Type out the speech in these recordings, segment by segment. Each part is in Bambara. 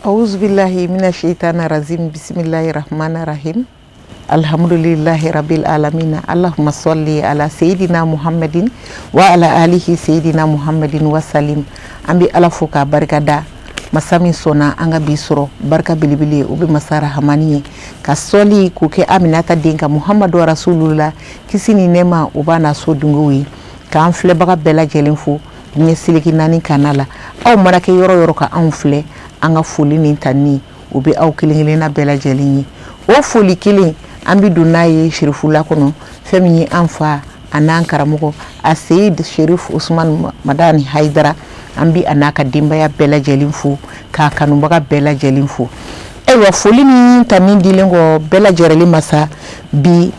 Auzubillahi mina shaitani rajim bisimilahi rahmani rahim alhamdulillahi rabbil alamina allahumma salli ala seyyidina muhammadin wa ala alihi seyyidina muhammadin wa salim. An bɛ Ala fo k'a barika da, masa min sɔnna an ka bi sɔrɔ, barika belebele o bɛ masa rahamani ye, ka sɔli k'o kɛ Aminata den kan Muhamadu rasulula, kisi ni nɛɛma o b'a n'a so dungew ye, k'an filɛbaga bɛɛ lajɛlen fo diɲɛ seleke naani kana la. Aw mana kɛ yɔrɔ yɔrɔ ka anw filɛ, an ka foli ni tanni o bɛ aw kelen kelenna bɛɛ lajɛlen ye. O foli kelen, an bɛ don n'a ye Serifula kɔnɔ, fɛn min ye an fa a n'an karamɔgɔ a Seyid Serif Usman Madani Hayidara. An bɛ a n'a ka denbaya bɛɛ lajɛlen fo, k'a kanubaga bɛɛ lajɛlen fo. Ayiwa, foli ni tanni dilen kɔ bɛɛ lajɛlen ma sa, bi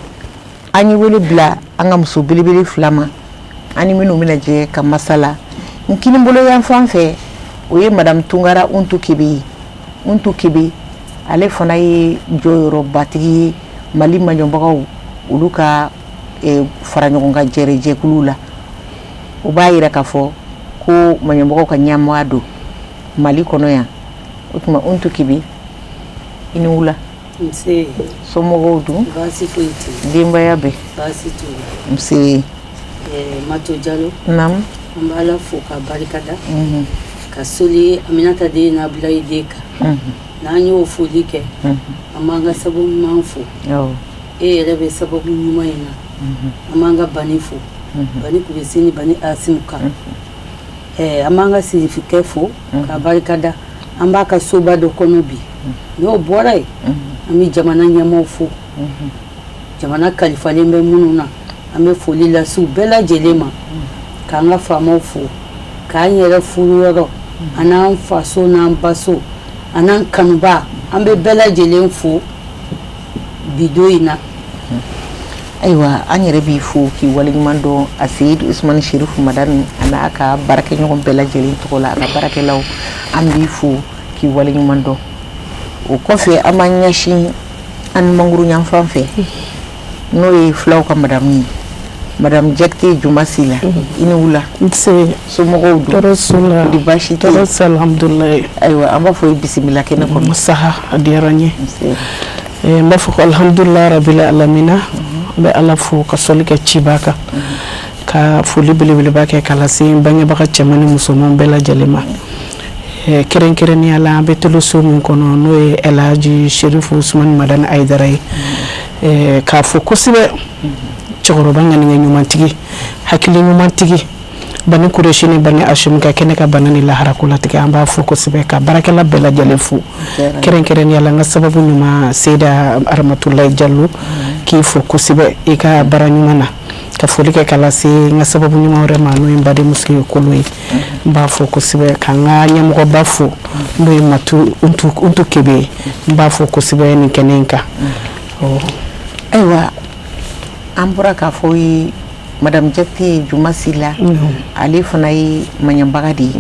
an ye wele bila an ka muso belebele fila ma, an ni minnu bɛna jɛ ka masala. N kinibolo yan fan fɛ, o ye Madame Tunkara Untu Kebe ye. Untu Kebe, ale fana ye jɔyɔrɔbatigi ye Mali maɲɔbagaw olu ka fara ɲɔgɔn kan jɛrɛjɛkulu la. O b'a yira k'a fɔ ko maɲɔbagaw ka ɲɛmaa don Mali kɔnɔ yan. O tuma, Untu Kebe, i ni wula. Nse. Somɔgɔw dun? Baasi foyi tɛ yen. Denbaya bɛɛ? Baasi t'u la. Nse. Mato Jalo. Naamu. An bɛ Ala fo ka barika da, ka soli Aminata den n'Abulayi den kan. N'an y'o foli kɛ, an b'an ka sababu ɲuman fo. E yɛrɛ bɛ sababu ɲuman in na. An b'an ka bani fo, bani Kuresi ni bani Asimu kan. An b'an ka sirifikɛ fo ka barika da, an b'a ka soba dɔ kɔnɔ bi. N'o bɔra yen, an bɛ jamana ɲɛmaaw fo, jamana kalifalen bɛ minnu na. An bɛ foli lase u bɛɛ lajɛlen ma, k'an ka faamaw fo, k'an yɛrɛ furuyɔrɔ an'an faso n'an baso an'an kanuba, an bɛ bɛɛ lajɛlen fo bi don in na. Ayiwa, an yɛrɛ b'i fo k'i waleɲuman dɔn a Seyid Usumani Serifu Madani a n'a ka baarakɛɲɔgɔn bɛɛ lajɛlen tɔgɔ la, a ka baarakɛlaw, an b'i fo k'i waleɲuman dɔn. O kɔfɛ, an b'an ɲɛsin an mangoro yanfan fɛ, n'o ye filaw ka madamu ye, Madame Jakite Juma Sila. I ni wula. Nse. Somɔgɔw dun? Tɔɔrɔ s'u la. Di baasi tɛ? Tɔɔrɔ si, alhamdulilayi. Ayiwa, an b'a fɔ i bisimila kɛnɛ kɔnɔ. Saha, a diyara n ye. N b'a fɔ ko alhamdulilayi rabbil alamina. N bɛ Ala fo ka sɔli kɛ ciba kan, ka foli belebeleba kɛ k'a lase n bangebaga cɛman ni musoman bɛɛ lajɛlen ma. Kɛrɛnkɛrɛnnenya la, an bɛ teleso min kɔnɔ, n'o ye Elhaji Serifu Usumani Madani Hayidara ye, k'a fɔ kosɛbɛ, cɛkɔrɔba ŋaniya ɲumantigi, hakili ɲumantigi, bani Kuresi ni bani Asimi ka kɛnɛ ka bana ni lahara ko latigɛ, an b'a fo kosɛbɛ, ka baarakɛla bɛɛ lajɛlen fo, kɛrɛnkɛrɛnnenya la n ka sababu ɲuman Seyida Aramatulayi Jalo, k'i fo kosɛbɛ i ka baara ɲuman na, ka foli kɛ k'a lase n ka sababu ɲuman wɛrɛ ma, n'o ye n badenmuso ye, Kolo ye. N b'a fo kosɛbɛ, ka n ka ɲɛmɔgɔba fo, n'o ye Matu Untu Kebe ye. N b'a fo kosɛbɛ nin kɛnɛ in kan. Ayiwa, an bɔra k'a fɔ ye, Madame Jakite Juma Sila, ale fana ye maɲabaga de ye.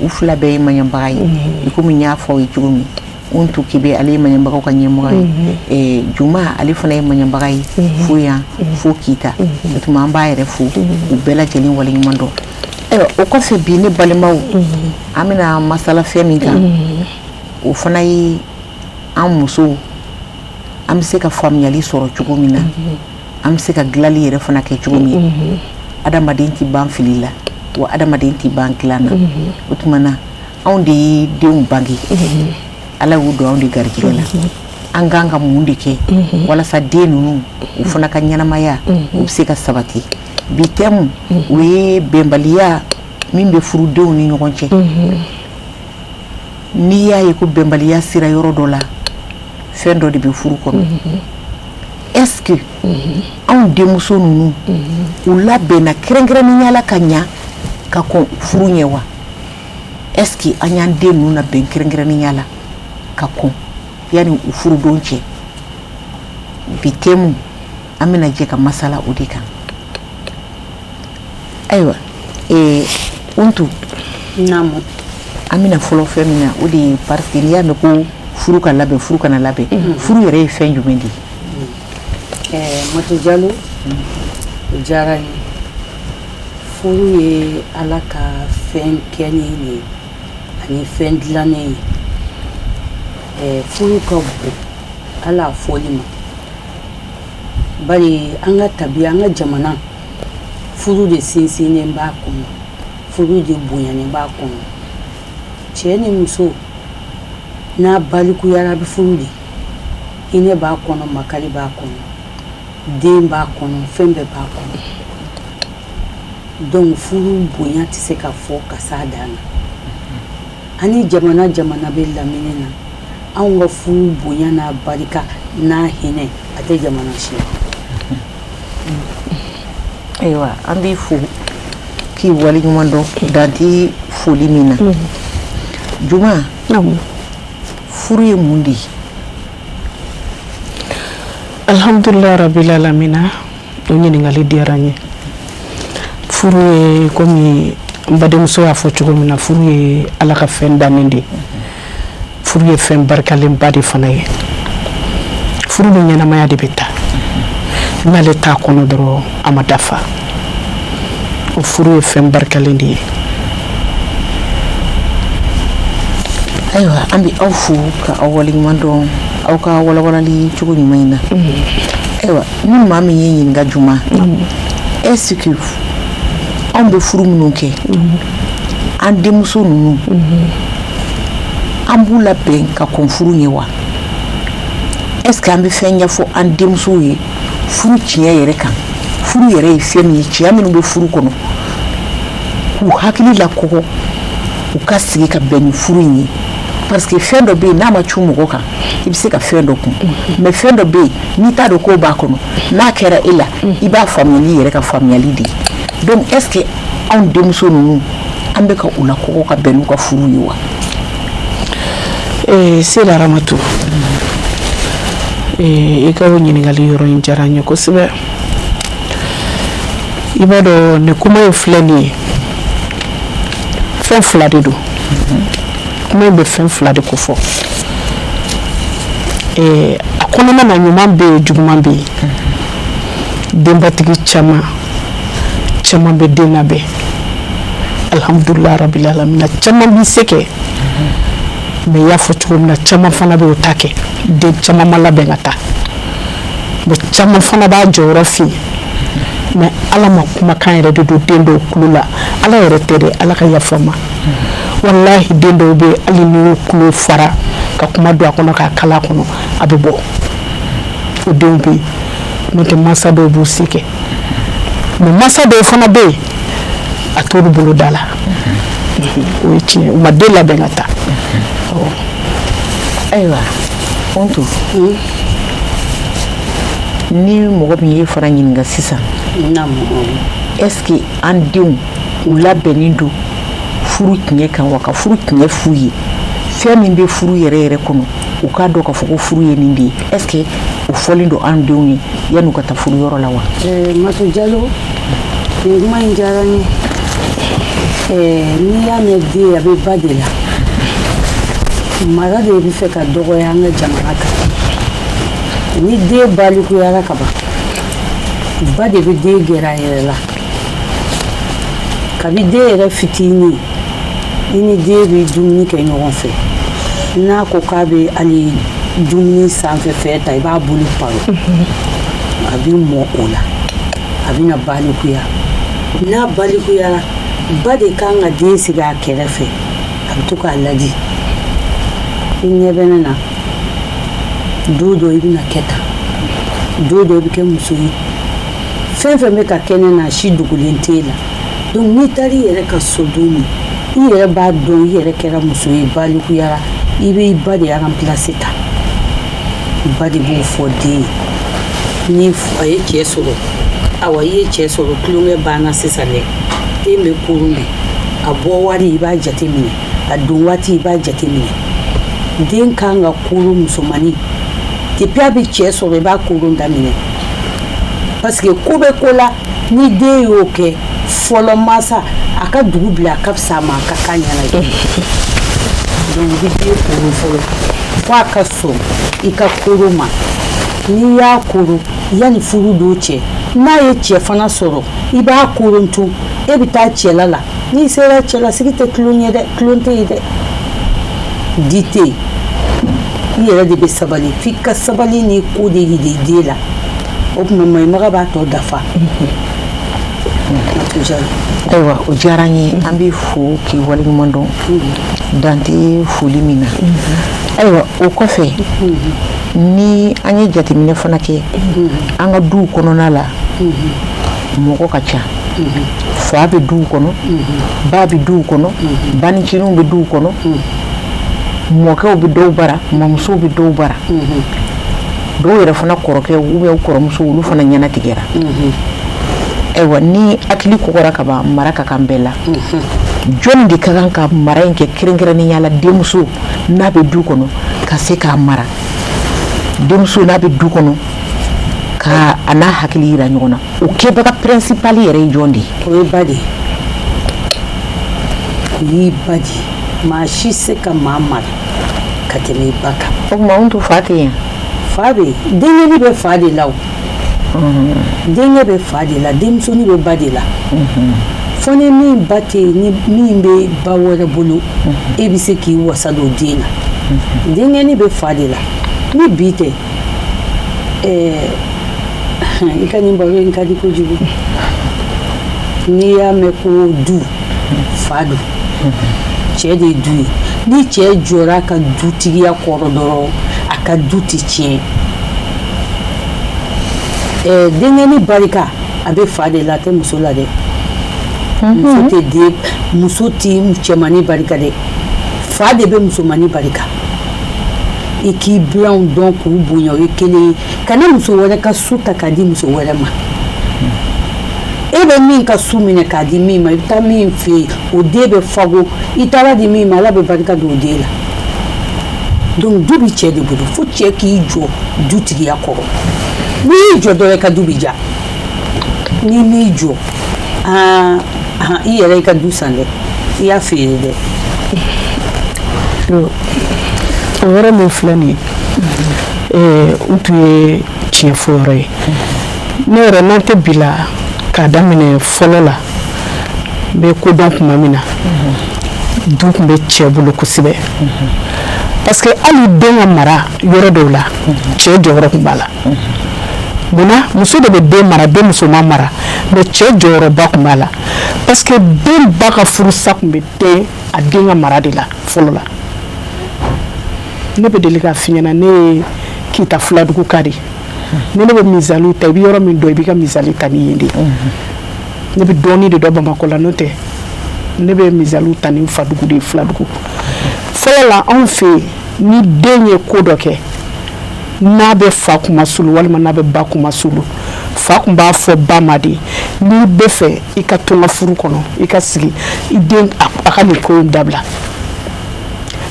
U fila bɛɛ ye maɲabaga ye. I komi n y'a fɔ aw ye cogo min, Untu Kebe, ale ye maɲabagaw ka ɲɛmɔgɔ ye. Juma, ale fana ye maɲabaga ye fo yan fo Kita. O tuma, an b'a yɛrɛ fo, u bɛɛ lajɛlen waleɲuman dɔn. Ayiwa, o kɔfɛ, bi, ne balimaw, an bɛna masala fɛn min kan, o fana ye an musow, an bɛ se ka faamuyali sɔrɔ cogo min na, an bɛ se ka dilanli yɛrɛ fana kɛ cogo min. Adamaden tɛ ban fili la, wa adamaden tɛ ban dilan na. O tuma na, anw de ye denw bange, Ala y'u don anw de garijɛgɛ la. An kan ka mun de kɛ walasa den ninnu u fana ka ɲɛnamaya u bɛ se ka sabati? Bi thème, o ye bɛnbaliya min bɛ furudenw ni ɲɔgɔn cɛ. N'i y'a ye ko bɛnbaliya sera yɔrɔ dɔ la, fɛn dɔ de bɛ furu kɔnɔ. Est-ce que anw denmuso ninnu, u labɛnna kɛrɛnkɛrɛnnenya la ka ɲa ka kɔn furu ɲɛ wa? Est-ce que an y'an den ninnu labɛn kɛrɛnkɛrɛnnenya la ka kɔn yanni u furudon cɛ? Bi thème, an bɛna jɛ ka masala o de kan. Ayiwa, Untu. Naamu. An bɛna fɔlɔ fɛn min na, o de ye, parce que n'i y'a mɛn ko furu ka labɛn, furu kana labɛn, furu yɛrɛ ye fɛn jumɛn de ye? Matu Jalo, o diyara n ye. Furu ye Ala ka fɛn kɛnen ye ani fɛn dilannen ye. Furu ka bon ala fɔli ma, bari an ka tabiya, an ka jamana, furu de sinsinnen b'a kɔnɔ, furu de bonyanen b'a kɔnɔ. Cɛ ni muso n'a balikuyara, a bɛ furu de, hinɛ b'a kɔnɔ, makari b'a kɔnɔ, den b'a kɔnɔ, fɛn bɛɛ b'a kɔnɔ. Donc furu bonya tɛ se ka fɔ ka s'a dan na. Ani jamana jamana bɛ lamini na, anw ka furu bonya n'a barika n'a hinɛ, a tɛ jamana si la. Ayiwa, an b'i fo k'i waleɲuman dɔn dan tɛ foli min na. Juma, furu ye mun de ye? Alhamdulilah rabbil alamina. O ɲininkali diyara n ye. Furu ye, komi n badenmuso y'a fɔ cogo min na, furu ye Ala ka fɛn dannen de ye. Furu ye fɛn barikalenba de fana ye. Furu ni ɲɛnamaya de bɛ taa. N'ale t'a kɔnɔ dɔrɔn, a ma dafa. O furu ye fɛn barikalen de ye. Ayiwa, an bɛ aw fo ka aw waleɲuman dɔn aw ka walawalali cogo ɲuman in na. Ayiwa, ni maa min ye ɲininka, Juma, est ce que anw bɛ furu minnu kɛ, an denmuso ninnu, an b'u labɛn ka kɔn furu ɲɛ wa? Est ce que an bɛ fɛn ɲɛfɔ an denmusow ye furu tiɲɛ yɛrɛ kan, furu yɛrɛ ye fɛn min ye, tiɲɛ minnu bɛ furu kɔnɔ, k'u hakili lakɔgɔ, u ka sigi ka bɛn ni furu in ye? Parce que fɛn dɔ bɛ yen, n'a ma cun mɔgɔ kan, i bɛ se ka fɛn dɔ kun, mais fɛn dɔ bɛ yen, n'i t'a dɔn k'o b'a kɔnɔ, n'a kɛra e la, i b'a faamuya n'i yɛrɛ ka faamuyali de ye. Donc est ce que anw denmuso ninnu, an bɛ ka u lakɔgɔ ka bɛn n'u ka furu ye wa? Sera Ramatu, i ka o ɲininkali yɔrɔ in diyara n ye kosɛbɛ. I b'a dɔn, nin kuma in filɛ nin ye, fɛn fila de don. Kuma in bɛ fɛn fila de ko fɔ. A kɔnɔna na, ɲuman bɛ yen, juguman bɛ yen. Denbatigi caman caman bɛ den labɛn, alhamdulilah rabbil alamina, caman b'i se kɛ. Mais i y'a fɔ cogo min na, caman fana bɛ o ta kɛ, den caman ma labɛn ka taa. Mais caman fana b'a jɔyɔrɔ fin, mais Ala ma kumakan yɛrɛ de don den dɔw tulo la. Ala yɛrɛ tɛ dɛ, Ala ka yafa ma. Walahi, den dɔw bɛ, hali n'i y'o tulo fara ka kuma don a kɔnɔ k'a kala kɔnɔ, a bɛ bɔ. O denw bɛ yen. N'o tɛ, mansa dɔw b'u se kɛ, mais mansa dɔw fana bɛ yen, a t'olu bolo da la. O ye tiɲɛ, u ma den labɛn ka taa. Ayiwa, Ontu, ni mɔgɔ min ye fana ɲininka sisan, est ce que an denw, u labɛnnen don furu tiɲɛ kan wa? Ka furu tiɲɛ f'u ye, fɛn min bɛ furu yɛrɛ yɛrɛ kɔnɔ, u k'a dɔn k'a fɔ ko furu ye nin de ye, est ce que o fɔlen don an denw ye yan'u ka taa furu yɔrɔ la wa? Matu Jalo, nin kuma in diyara n ye. N'i y'a mɛn den, a bɛ ba de la. Mara de bɛ fɛ ka dɔgɔya an ka jamana kan. Ni den balikuyara ka ban, ba de bɛ den gɛrɛ a yɛrɛ la. Kabi den yɛrɛ fitinin, i ni den bɛ dumuni kɛ ɲɔgɔn fɛ. N'a ko k'a bɛ hali dumuni sanfɛ fɛn ta, i b'a bolo paro, a bɛ mɔ o la, a bɛna balikuya. N'a balikuyara, ba de kan ka den sigi a kɛrɛfɛ, a bɛ to k'a ladi: i ɲɛ bɛ ne na, don dɔ i bɛna kɛ tan, don dɔ i bɛ kɛ muso ye. Fɛn fɛn bɛ ka kɛ ne na, si dogolen t'e la. Donc n'i taara i yɛrɛ ka so don min, i yɛrɛ b'a dɔn i yɛrɛ kɛra muso ye, balikuyara, i bɛ i ba de remplacer ta. Ba de b'o fɔ den ye. Ni a ye cɛ sɔrɔ, awa, i ye cɛ sɔrɔ, tulonkɛ banna sisan dɛ. Den bɛ kurun de, a bɔ wari i b'a jate minɛ, a don waati i b'a jate minɛ. Den kan ka koron, musomannin, depuis a bɛ cɛ sɔrɔ, i b'a koron daminɛ, parce que ko bɛ ko la. Ni den y'o kɛ fɔlɔ, mansa a ka dugu bila, a ka fisa a ma, a ka kan ɲɛna ye. Donc i bɛ den koron fɔlɔ fo a ka sɔn i ka koron ma. N'i y'a koron, yanni furu don cɛ, n'a ye cɛ fana sɔrɔ, i b'a koron tun. E bɛ taa cɛla la. N'i sera cɛlasigi, tɛ tulon ye dɛ, tulon tɛ yen dɛ, di tɛ yen. I yɛrɛ de bɛ sabali, f'i ka sabali ni ko de yir'i den la. O tuma maɲumaga b'a tɔ dafa. Ayiwa, o diyara n ye. An b'i fo k'i waleɲuman dɔn, dan tɛ foli min na. Ayiwa, o kɔfɛ, ni an ye jateminɛ fana kɛ an ka duw kɔnɔna la, mɔgɔ ka ca. Fa bɛ duw kɔnɔ, ba bɛ duw kɔnɔ, baniciniw bɛ duw kɔnɔ, mɔkɛw bɛ dɔw bara, mamusow bɛ dɔw bara, dɔw yɛrɛ fana kɔrɔkɛ ou bien kɔrɔmuso, olu fana ɲɛnatigɛra. Ayiwa, ni hakili kɔgɔra ka ban, mara ka kan bɛɛ la. Jɔnni de ka kan ka mara in kɛ, kɛrɛnkɛrɛnnenya la denmuso n'a bɛ du kɔnɔ, ka se k'a mara, denmuso n'a bɛ du kɔnɔ, ka a n'a hakili yira ɲɔgɔn na, o kɛbaga principal yɛrɛ ye jɔn de ye? O ye ba de ye, o y'i ba de ye. Maa si se ka maa mara ka tɛmɛ i ba kan. O tuma anw to fa tɛ yan? Fa bɛ yen. Denkɛni bɛ fa de la. O denkɛ bɛ fa de la, denmusonin bɛ ba de la. Fo ni min ba tɛ yen, ni min bɛ ba wɛrɛ bolo, e bɛ se k'i wasa don den na. Denkɛni bɛ fa de la. Ni bi tɛ, ɛɛ, i ka nin baro in ka di kojugu. N'i y'a mɛn ko du, fa don, cɛ de ye du ye. Ni cɛ jɔra a ka dutigiya kɔrɔ dɔrɔn, a ka du tɛ tiɲɛ. Ɛɛ, denkɛni barika a bɛ fa de la, a tɛ muso la dɛ. Muso tɛ den, muso tɛ cɛmannin barika dɛ. Fa de bɛ musomannin barika. I k'i bilanw dɔn k'u bonya, o ye kelen ye. Kana muso wɛrɛ ka su ta k'a di muso wɛrɛ ma. E bɛ min ka su minɛ k'a di min ma, i bɛ taa min fɛ yen, o den bɛ fago. I taara di min ma, Ala bɛ barika don o den la. Donc du bɛ cɛ de bolo, fo cɛ k'i jɔ dutigiya kɔrɔ. N'i y'i jɔ dɔrɔn, i ka du bɛ diya. N'i m'i jɔ, aa, i yɛrɛ i ka du san dɛ, i y'a feere dɛ. O yɔrɔ min filɛ nin ye, n tun ye tiɲɛ fɔ yɔrɔ ye. Ne yɛrɛ, n'an tɛ bi la, k'a daminɛ fɔlɔ la, n bɛ ko dɔn tuma min na, du tun bɛ cɛ bolo kosɛbɛ, parce que hali den ka mara yɔrɔ dɔw la, cɛ jɔyɔrɔ tun b'a la. Munna? Muso de bɛ den mara, den musoman mara, mais cɛ jɔyɔrɔba tun b'a la, parce que den ba ka furusa tun bɛ den a den ka mara de la fɔlɔ la. Ne bɛ deli k'a f'i ɲɛna, ne ye Kita Filadugu ka de. Ni ne bɛ misaliw ta, i bɛ yɔrɔ min dɔn, i b'i ka misali ta ni yen de. Ne bɛ dɔɔni de dɔn Bamakɔ la, n'o tɛ ne bɛ misaliw ta ni fadugu de ye, Filadugu. Fɔlɔ la, anw fɛ yen, ni den ye ko dɔ kɛ, n'a bɛ fa kuma sulu walima n'a bɛ ba kuma sulu, fa tun b'a fɔ ba ma de: n'i bɛ fɛ i ka to n ka furu kɔnɔ, i ka sigi, i den a ka nin ko in dabila.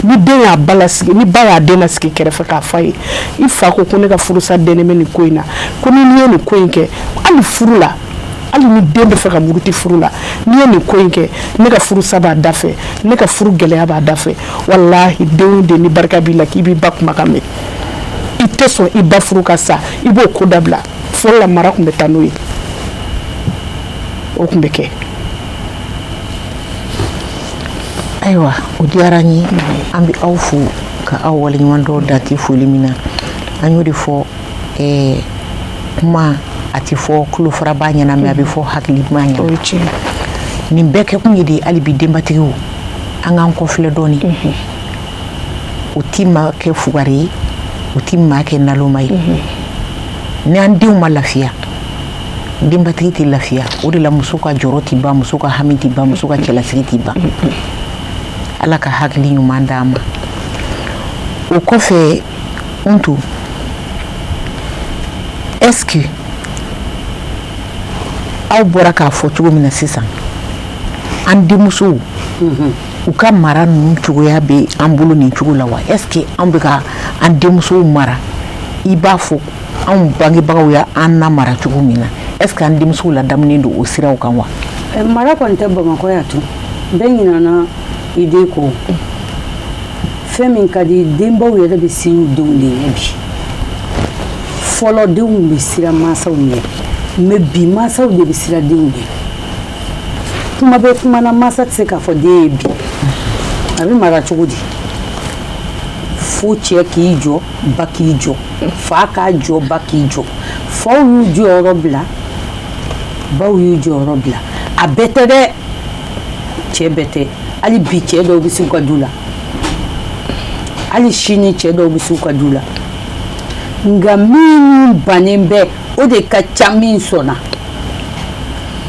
Ni den y'a ba lasigi, ni ba y'a den lasigi kɛrɛfɛ k'a f'a ye: i fa ko ko ne ka furusa dɛnnen bɛ nin ko in na, ko ni n'i ye nin ko in kɛ, hali furu la, hali ni den bɛ fɛ ka muruti furu la, n'i ye nin ko in kɛ, ne ka furusa b'a da fɛ, ne ka furu gɛlɛya b'a da fɛ. Walahi, den o den ni barika b'i la k'i b'i ba kumakan mɛn, i tɛ sɔn i ba furu ka sa, i b'o ko dabila. Fɔlɔ la, mara tun bɛ taa n'o ye, o tun bɛ kɛ. Ayiwa, o diyara n ye. An bɛ aw fo ka aw waleɲuman dɔn, dan tɛ foli min na. An y'o de fɔ, kuma a tɛ fɔ tulofaraba ɲɛna, mais a bɛ fɔ hakilima ɲɛna. Nin bɛɛ kɛkun ye de, hali bi denbatigiw, an k'an kɔfilɛ dɔɔni. O ti maa kɛ fugari ye, o ti maa kɛ naloma ye. Ni an denw ma lafiya, denbatigi tɛ lafiya. O de la muso ka jɔrɔ tɛ ban, muso ka hami tɛ ban, muso ka cɛlasigi tɛ ban. Ala ka hakili ɲuman d'an ma. O kɔfɛ, Untu, est-ce que aw bɔra k'a fɔ cogo min na sisan, an denmusow u ka mara ninnu cogoya bɛ an bolo nin cogo la wa? Est-ce que an bɛ ka an denmusow mara i b'a fɔ anw bangebagaw y'an namara cogo min na? Est-ce que an denmusow ladamunen don o siraw kan wa? Mara kɔni tɛ Bamakɔ yan tun. Bɛɛ ɲinana i den kɔ. Fɛn min ka di, denbaw yɛrɛ bɛ siran u denw de ɲɛ bi. Fɔlɔ, denw bɛ siran mansaw ɲɛ, mais bi mansaw de bɛ siran denw ɲɛ. Kuma bɛ kuma na, mansa tɛ se k'a fɔ den ye bi. A bɛ mara cogo di? Fo cɛ k'i jɔ, ba k'i jɔ, fa k'a jɔ, ba k'i jɔ. Faw y'u jɔyɔrɔ bila, baw y'u jɔyɔrɔ bila. A bɛɛ tɛ dɛ, cɛ bɛɛ tɛ. Hali bi cɛ dɔw bɛ s'u ka du la, hali sini cɛ dɔw bɛ s'u ka du la, nka minnu bannen bɛ, o de ka ca min sɔnna.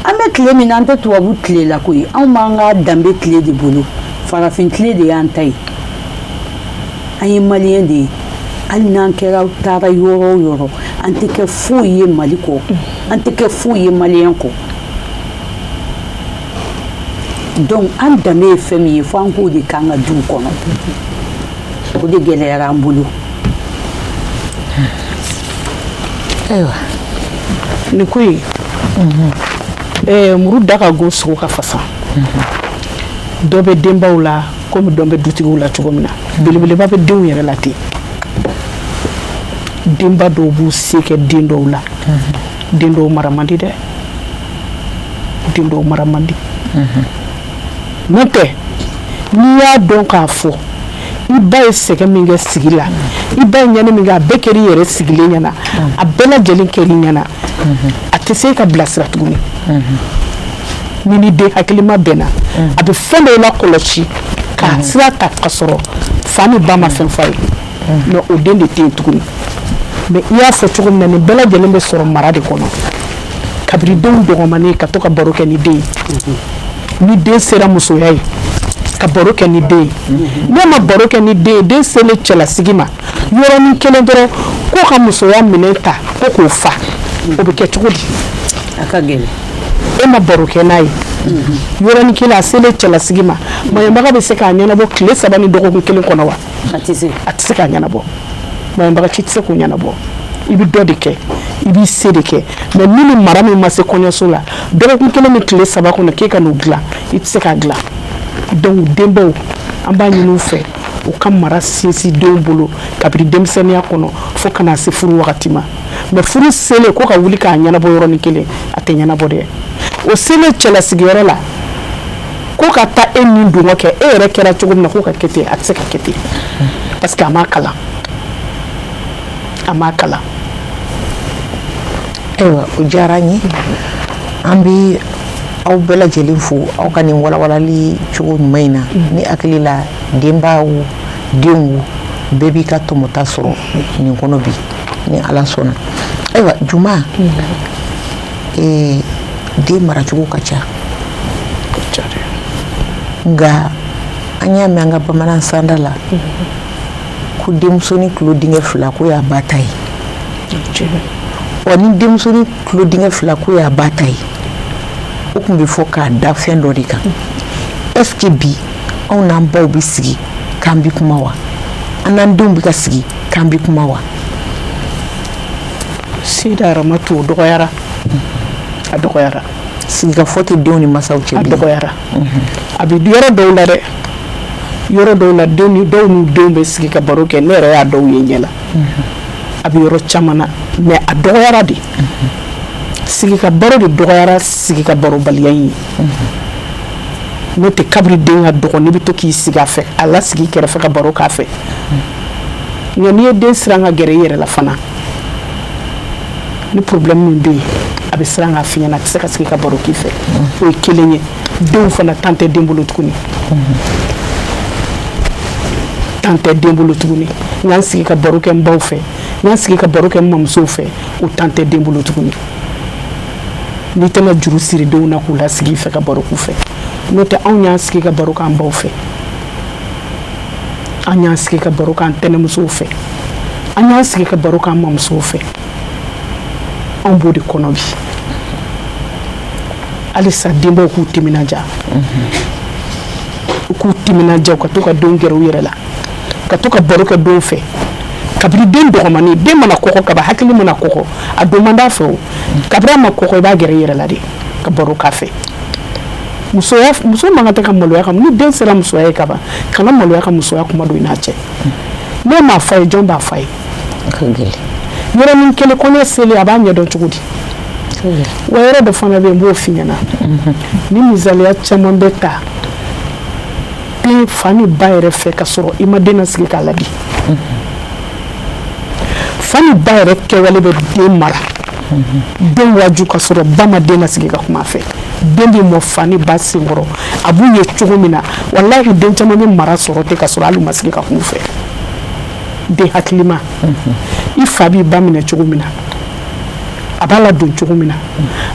An bɛ tile min na, an tɛ tubabu tile la koyi, anw b'an ka danbe tile de bolo, farafin tile de y'an ta ye. An ye maliyɛn de ye. Hali n'an kɛra taara yɔrɔ o yɔrɔ, an tɛ kɛ foyi ye Mali kɔ, an tɛ kɛ foyi ye maliyɛn kɔ. Donc an danbe ye fɛn min ye, fo an k'o de k'an ka duw kɔnɔ. O de gɛlɛyara an bolo. Ayiwa, nin ko in, muru da ka go, sogo ka fasa. Dɔ bɛ denbaw la komi dɔ bɛ dutigiw la cogo min na, belebeleba bɛ denw yɛrɛ la ten. Denba dɔw b'u se kɛ den dɔw la. Den dɔw mara man di dɛ, den dɔw mara man di. N'o tɛ, n'i y'a dɔn k'a fɔ i ba ye sɛgɛn min kɛ sigi la, i ba ye ɲani min kɛ, a bɛɛ kɛra i yɛrɛ sigilen ɲɛna, a bɛɛ lajɛlen kɛra i ɲɛna, a tɛ se ka bilasira tuguni. Ni den hakilima bɛnna, a bɛ fɛn dɔw la kɔlɔsi k'a sira ta ka sɔrɔ fa ni ba ma fɛn f'a ye. Mais o den de tɛ yen tuguni. Mais i y'a fɔ cogo min na, nin bɛɛ lajɛlen bɛ sɔrɔ mara de kɔnɔ. Kabini denw dɔgɔmanin, ka to ka baro kɛ ni den ye. Ni den sera musoya ye, ka baro kɛ ni den ye. Ne ma baro kɛ ni den ye, den selen cɛlasigi ma, yɔrɔnin kelen dɔrɔn ko ka musoya minɛn ta ko k'o fa, o bɛ kɛ cogo di? A ka gɛlɛn. E ma baro kɛ n'a ye, yɔrɔnin kelen a selen cɛlasigi ma, maɲɔbaga bɛ se k'a ɲɛnabɔ tile 3 ni dɔgɔkun kelen kɔnɔ wa? A tɛ se. A tɛ se k'a ɲɛnabɔ. Maɲɔbaga ci tɛ se k'o ɲɛnabɔ. I bɛ dɔ de kɛ, i b'i se de kɛ. Mais min ni mara min ma se kɔɲɔso la, dɔgɔkun kelen ni tile 3 kɔnɔ k'e ka n'o dilan, i tɛ se k'a dilan. Donc denbaw, an b'a ɲini u fɛ, u ka mara sinsin denw bolo kabini denmisɛnninya kɔnɔ fo ka na se furu wagati ma. Mais furu selen ko ka wuli k'a ɲɛnabɔ yɔrɔnin kelen, a tɛ ɲɛnabɔ dɛ. O selen cɛlasigiyɔrɔ la ko ka taa e ni dungɔ kɛ, e yɛrɛ kɛra cogo min na k'o ka kɛ ten, a tɛ se ka kɛ ten, parce que a m'a kalan, a m'a kalan. Ayiwa, o diyara n ye. An bɛ aw bɛɛ lajɛlen fo aw ka nin walawalali cogo ɲuman in na. Ni hakili la, denbaw, denw, bɛɛ b'i ka tɔmɔta sɔrɔ nin kɔnɔ bi, ni Ala sɔnna. Ayiwa Juma, den maracogo ka ca, nka an y'a mɛn an ka bamanan sanda la ko denmusonin tulo dingɛ 2 ko y'a ba ta ye. Ɔ ni denmusonin tulo dingɛ 2 ko y'a ba ta ye, o tun bɛ fɔ k'a da fɛn dɔ de kan. Est-ce que bi anw n'an baw bɛ sigi k'an bɛ kuma wa? An n'an denw bɛ ka sigi k'an bɛ kuma wa? Sida Aramatu, o dɔgɔyara, a dɔgɔyara. Sigikafɔ tɛ denw ni masaw cɛ. A dɔgɔyara. A bɛ yɔrɔ dɔw la dɛ, yɔrɔ dɔw la, denw ni dɔw n'u denw bɛ sigi ka baro kɛ. Ne yɛrɛ y'a dɔw ye ɲɛ la. A bɛ yɔrɔ caman na, mais a dɔgɔyara de. Sigi ka baro de dɔgɔyara, sigi ka barobaliya in ye. N'o tɛ, kabiri den ka dɔgɔ, n'i bɛ to k'i sigi a fɛ, a lasigi kɛrɛfɛ ka baro k'a fɛ. Nka n'i ye den siran ka gɛrɛ i yɛrɛ la fana, ni problème min bɛ yen, a bɛ siran k'a f'i ɲɛna, a tɛ se ka sigi ka baro k'i fɛ. O ye kelen ye. Denw fana, temps tɛ den bolo tuguni, temps tɛ den bolo tuguni. N ka n sigi ka baro kɛ n baw fɛ, n ka n sigi ka baro kɛ n mamusow fɛ, o temps tɛ den bolo tuguni. N'i tɛna juru siri denw na k'u lasigi i fɛ ka baro k'u fɛ. N'o tɛ, anw y'an sigi ka baro k'an baw fɛ, an y'an sigi ka baro k'an tɛnɛmusow fɛ, an y'an sigi ka baro k'an mamusow fɛ. Anw b'o de kɔnɔ bi. Halisa denbaw k'u timinanja, u k'u timinanja, u ka to ka denw gɛrɛ u yɛrɛ la, ka to ka baro kɛ denw fɛ kabini den dɔgɔmanin. Den mana kɔgɔ kaban, hakili mana kɔgɔ, a don man d'a fɛ. O kabini a ma kɔgɔ, i b'a gɛrɛ i yɛrɛ la de ka baro k'a fɛ. Musoya, muso man kan tɛ ka maloya ka ni den sera musoya ye kaban, kana maloya ka musoya kuma don i n'a cɛ. Ne m'a f'a ye, jɔn b'a f'a ye? Yɔrɔnin kelen kɔɲɔ selen, a b'a ɲɛdɔn cogo di? Wa yɔrɔ dɔ fana bɛ yen, n b'o f'i ɲɛna. Ni misaliya caman bɛ ta den fa ni ba yɛrɛ fɛ ka sɔrɔ i ma den nasigi k'a ladi. Fa ni ba yɛrɛ kɛwale bɛ den mara, den waaju, ka sɔrɔ ba ma den nasigi ka kuma a fɛ. Den bɛ mɔ fa ni ba senkɔrɔ, a b'u ye cogo min na, walahi, den caman bɛ mara sɔrɔ ten ka sɔrɔ hali u ma sigi ka kuma u fɛ. Den hakilima, i fa b'i ba minɛ cogo min na, a b'a ladon cogo min na,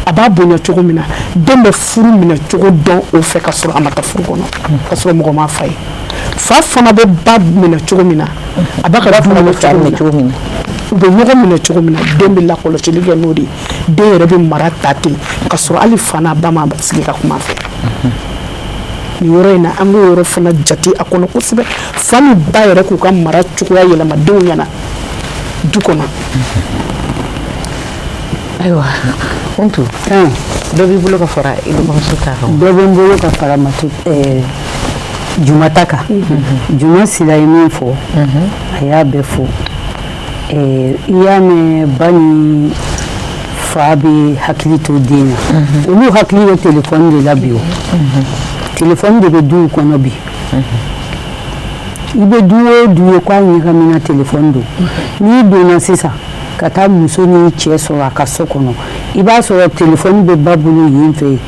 a b'a bonya cogo min na, den bɛ furu minɛ cogo dɔn o fɛ ka sɔrɔ a ma taa furu kɔnɔ, ka sɔrɔ mɔgɔ m'a fa ye. Fa fana bɛ ba minɛ cogo min na, a b'a ka du minɛ cogo min na, u bɛ ɲɔgɔn minɛ cogo min na, den bɛ lakɔlɔsili kɛ n'o de ye. Den yɛrɛ bɛ mara ta ten ka sɔrɔ hali fa n'a ba ma sigi ka kuma a fɛ. Nin yɔrɔ in na, an k'o yɔrɔ fana jate a kɔnɔ kosɛbɛ. Fa ni ba yɛrɛ k'u ka mara cogoya yɛlɛma denw ɲɛna du kɔnɔ. Ayiwa Kuntu, dɔ b'i bolo ka fara i dɔgɔmuso ta kan? Dɔ bɛ n bolo ka fara Matu Juma ta kan. Juma Sila ye min fɔ, a y'a bɛɛ fɔ. I y'a mɛn, ba ni fa bɛ hakili to den na, olu hakili bɛ telefɔni de la bi. O telefɔni de bɛ duw kɔnɔ bi. I bɛ du o du ye k'a ɲagamina, telefɔni don. N'i donna sisan ka taa muso ni cɛ sɔrɔ a ka so kɔnɔ, i b'a sɔrɔ telefɔni bɛ ba bolo yen fɛ yen,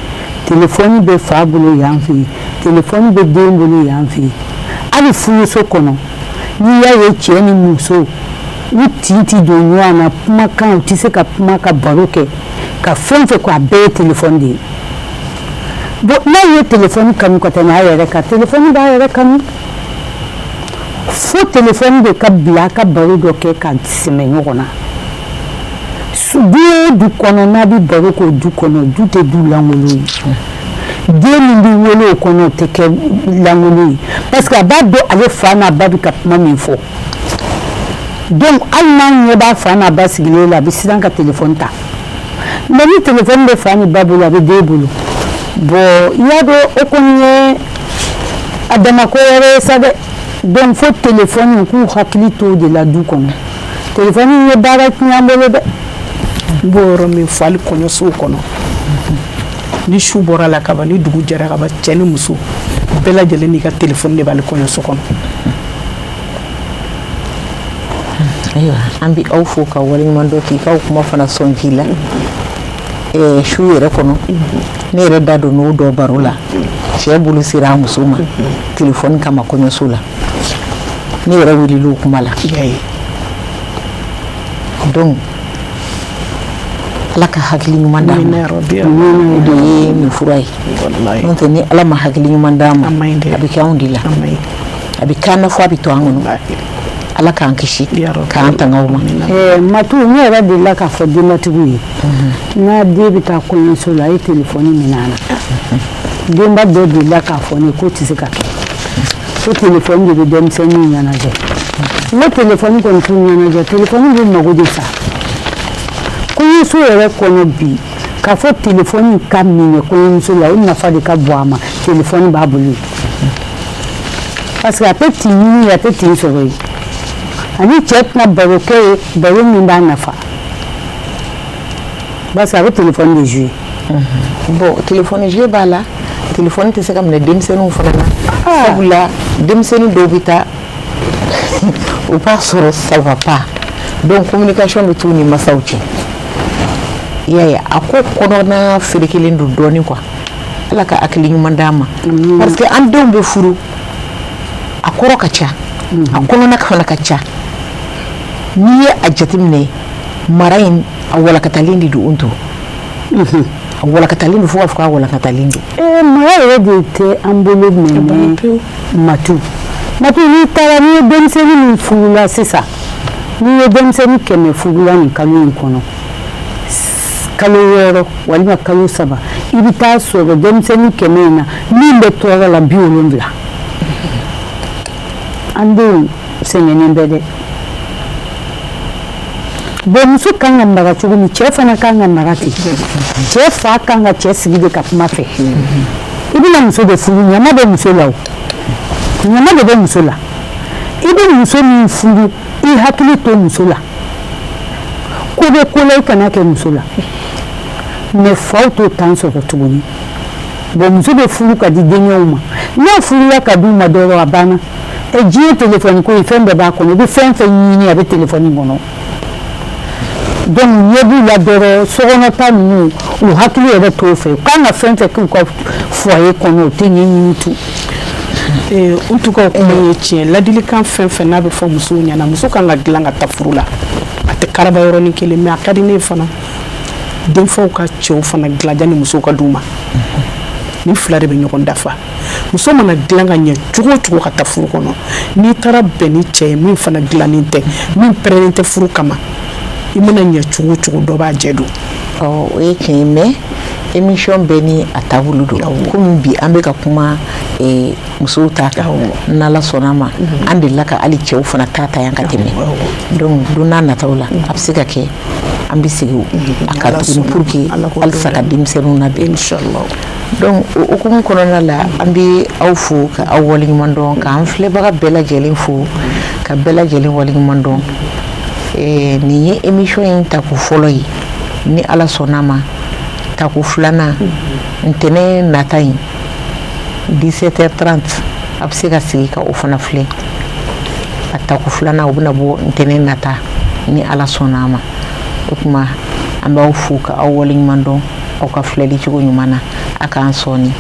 telefɔni bɛ fa bolo yan fɛ yen, telefɔni bɛ den bolo yan fɛ yen. Hali furuso kɔnɔ, n'i y'a ye cɛ ni muso u tin ti don ɲɔgɔn na, kumakan u tɛ se ka kuma, ka baro kɛ, ka fɛn fɛn ko, a bɛɛ ye telefɔni de ye. Bon, n'a ye telefɔni kanu ka tɛmɛ a yɛrɛ kan, telefɔni b'a yɛrɛ kanu, fo telefɔni de ka bila a ka baro dɔ kɛ ka sɛmɛ ɲɔgɔn na. Du o du kɔnɔ, n'a bɛ baro k'o du kɔnɔ, du tɛ du lankolon ye. Den min bɛ wolo o kɔnɔ, o tɛ kɛ lankolon ye, parce que a b'a dɔn ale fa n'a ba bɛ ka kuma min fɔ. Donc hali n'a ɲɛ b'a fa n'a ba sigilen la, a bɛ siran ka telefɔni ta. Mais ni telefɔni bɛ fa ni ba bolo, a bɛ den bolo. Bon, i y'a dɔn, o kɔni ye a dama ko wɛrɛ ye sa dɛ. Donc fo telefɔni k'u hakili to o de la du kɔnɔ. Telefɔni ye baara tiɲɛ an bolo dɛ. N b'o yɔrɔ min fɔ, hali kɔɲɔsow kɔnɔ, ni su bɔra la kaban, ni dugu jɛra kaban, cɛ ni muso bɛɛ lajɛlen n'i ka telefɔni de b'ale kɔɲɔso kɔnɔ. Ayiwa, an bɛ aw fo ka waleɲuman dɔn k'i k'aw kuma fana sɔn ji la. Su yɛrɛ kɔnɔ, ne yɛrɛ da don n'o dɔ baro la, cɛ bolo sera a muso ma telefɔni kama kɔɲɔso la. Ne yɛrɛ wulila o kuma la. Donc Ala ka hakili ɲuman d'an ma, o de ye nin fura ye. N'o tɛ, ni Ala ma hakili ɲuman d'an ma, a bɛ kɛ anw de la, a bɛ k'an na fo a bɛ to an kɔnɔ. Ala k'an kisi k'an tanga o ma. Matu, ne yɛrɛ delila k'a fɔ denbatigiw ye, n'a den bɛ taa kɔɲɔso la, a ye telefɔni minɛ a la. Denba dɔ delila k'a fɔ ne k'o tɛ se ka kɛ, ko telefɔni de bɛ denmisɛnninw ɲɛnajɛ. N ko telefɔni kɔni t'u ɲɛnajɛ, telefɔni bɛ mago de sa. Kɔɲɔso yɛrɛ kɔnɔ bi, k'a fɔ telefɔni ka minɛ kɔɲɔmuso la, o nafa de ka bon a ma. Telefɔni b'a bolo yen, parce que a tɛ tin ɲini, a tɛ tin sɔrɔ yen, ani cɛ tɛna baro kɛ ye, baro min b'a nafa, parce que a bɛ telefɔni de jouer. Bon, téléphone jouer b'a la, téléphone tɛ se ka minɛ denmisɛnninw fana na, sabula denmisɛnnin dɔw bɛ taa, o b'a sɔrɔ ça va pas, donc communication bɛ t'u ni masaw cɛ. I y'a ye, a ko kɔnɔna ferekelen don dɔɔnin quoi. Ala ka hakili ɲuman d'an ma, parce que an denw bɛ furu, a kɔrɔ ka ca, a kɔnɔna fana ka ca. N'i ye a jateminɛ, mara in a walakatalen de don, to a walakatalen don fo k'a fɔ k'a walakatalen don. Mara yɛrɛ de tɛ an bolo. Mɛ Matu, Matu, n'i taara, n'i ye denmisɛnnin min furula sisan, n'i ye denmisɛnnin 100 furula nin kalo in kɔnɔ, kalo 6 walima kalo 3, i bɛ taa sɔrɔ denmisɛnnin 100 in na, min bɛ tɔɔrɔ la, 70. An denw sɛgɛnnen bɛ dɛ. Bon, muso kan ka mara cogo min, cɛ fana kan ka mara ten. Cɛ fa kan ka cɛ sigi de ka kuma fɛ. I bɛna muso de furu, ɲama bɛ muso la, o ɲama de bɛ muso la. I bɛ muso min furu, i hakili to muso la, ko bɛ ko la, i kana kɛ muso la. Mais faw t'o temps sɔrɔ tuguni. Bon, muso bɛ furu ka di denkɛw ma. N'a furula ka d'u ma dɔrɔn, a banna. Ɛ, diɲɛ telefɔni ko ye, fɛn bɛɛ b'a kɔnɔ. I bɛ fɛn fɛn ɲini, a bɛ telefɔni kɔnɔ. Donc ɲɛ b'u la dɔrɔn, sokɔnɔta ninnu, u hakili yɛrɛ t'o fɛ. U kan ka fɛn fɛn k'u ka foyer kɔnɔ, u tɛ ɲɛɲini tun. En tout cas, o kuma ye tiɲɛ. Ladilikan fɛn fɛn n'a bɛ fɔ musow ɲɛna, muso kan ka dilan ka taa furu la, a tɛ karaba yɔrɔnin kelen. Mais a ka di ne ye fana, denfaw ka cɛw fana dilan janni musow ka d'u ma. Ni fila de bɛ ɲɔgɔn dafa. Muso mana dilan ka ɲɛ cogo o cogo ka taa furu kɔnɔ, n'i taara bɛn ni cɛ ye min fana dilannen tɛ, min pɛrɛnnen tɛ furu kama, i mana ɲɛ cogo o cogo, dɔ b'a jɛ don. Ɔ, o ye tiɲɛ ye, mais émission bɛɛ ni a taabolo don. Komi bi an bɛ ka kuma musow ta kan, n'Ala sɔnna a ma, an delila ka hali cɛw fana ta ta yan ka tɛmɛ. Donc don n'a nataw la, a bɛ se ka kɛ an bɛ segin a kan tuguni pour que halisa ka denmisɛnninw labɛn. Inchallah. Donc o hukumu kɔnɔna la, an bɛ aw fo ka aw waleɲuman dɔn, k'an filɛbaga bɛɛ lajɛlen fo ka bɛɛ lajɛlen waleɲuman dɔn. Nin ye émission in tako fɔlɔ ye. Ni Ala sɔnna a ma, tako filanan, ntɛnɛn nata in, 17h30, a bɛ se ka sigi ka o fana filɛ. A tako filanan, o bɛna bɔ ntɛnɛn nata, ni Ala sɔnna a ma. O tuma an b'aw fo ka aw waleɲuman dɔn aw ka filɛli cogo ɲuman na. A k'an sɔɔni.